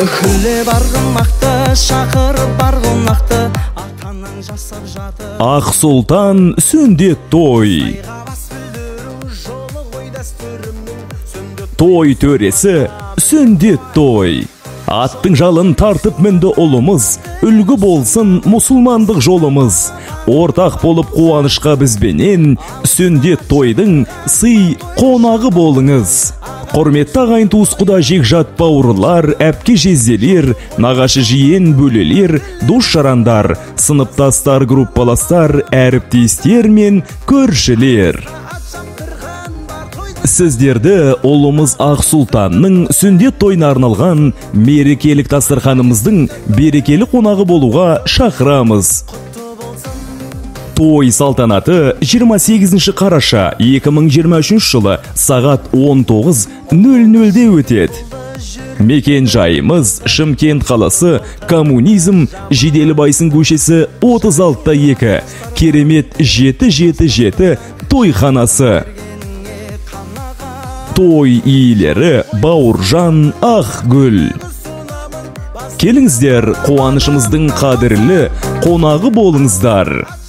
Үхілеп арғымақты, шақырып бар қонақты, атаның жасап жатыр. Ақ Сұлтан сүндет той. Той төресі сүндет той. Аттың жалын тартып мінді ұлымыз, үлгі болсын мұсылмандық жолымыз. Ортақ болып қуанышқа бізбенен, сүндет тойдың сый қонағы болыңыз. Құрметті ағайын туыс құда жекжат бауырлар, әпке жезделер, нағашы жиен бөлелер, дос жарандар, сыныптастар, группаластар, әріптестер мен көршілер. Сіздерді ұлымыз Ақ Сұлтанның сүндет тойына арналған мерекелік дастарханымыздың берекелі қонағы болуға шақырамыз. Той салтанаты 28 қараша 2023 жылы сағат 19:00-де өтеді. Мекен жайымыз Шымкент қаласы, Коммунизм, Жиделібайсын көшесі 36-2, Керемет 777 тойханасы. Той иелері Бауыржан, Ақгүл. Келіңіздер, қуанышымыздың қадірлі қонағы болыңыздар.